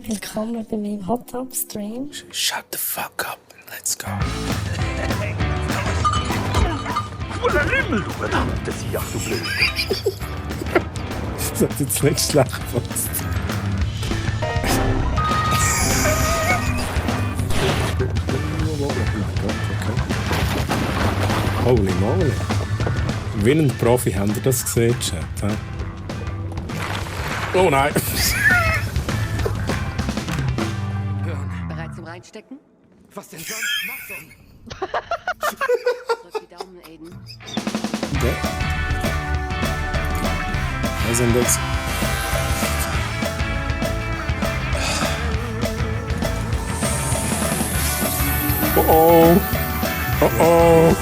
Willkommen bei meinem Hot Tub Stream. Shut the fuck up and let's go. Himmel, du verdammte Sieg, du Blöde. Das hat jetzt nicht schlecht gepasst. Holy moly. Wie ein Profi habt ihr das gesehen, Chat? He? Oh nein! Bereit zum Reinstecken? Was denn sonst? Mach schon. Drück die Daumen, Aiden. Okay. Was ist denn das? Oh oh! Oh oh!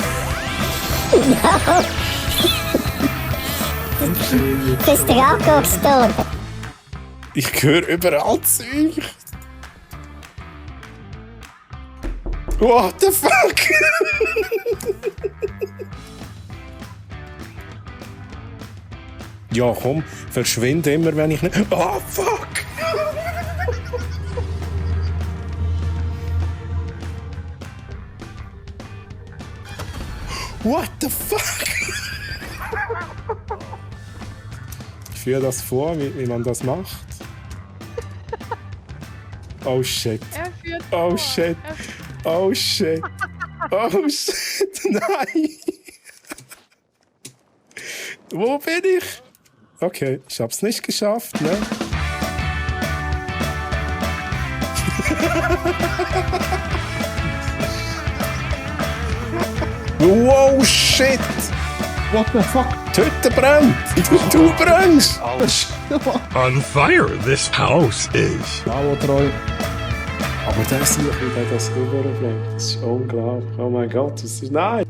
Bist du auch gestorben? Ich höre überall Zeug! What the fuck? Ja, komm, verschwinde immer, wenn ich nicht. Oh, fuck! What the fuck? Ich führe das vor, wie man das macht. Oh shit. Oh shit. Oh shit. Oh shit. Nein. Wo bin ich? Okay, ich hab's nicht geschafft, ne? Wow, shit! What the fuck? Die Hütte brennt! Du brennst! On fire this house is. Treu. Aber der sieht, wie der das rüberbringt. Das ist unglaublich. Oh mein Gott, das ist... Nein!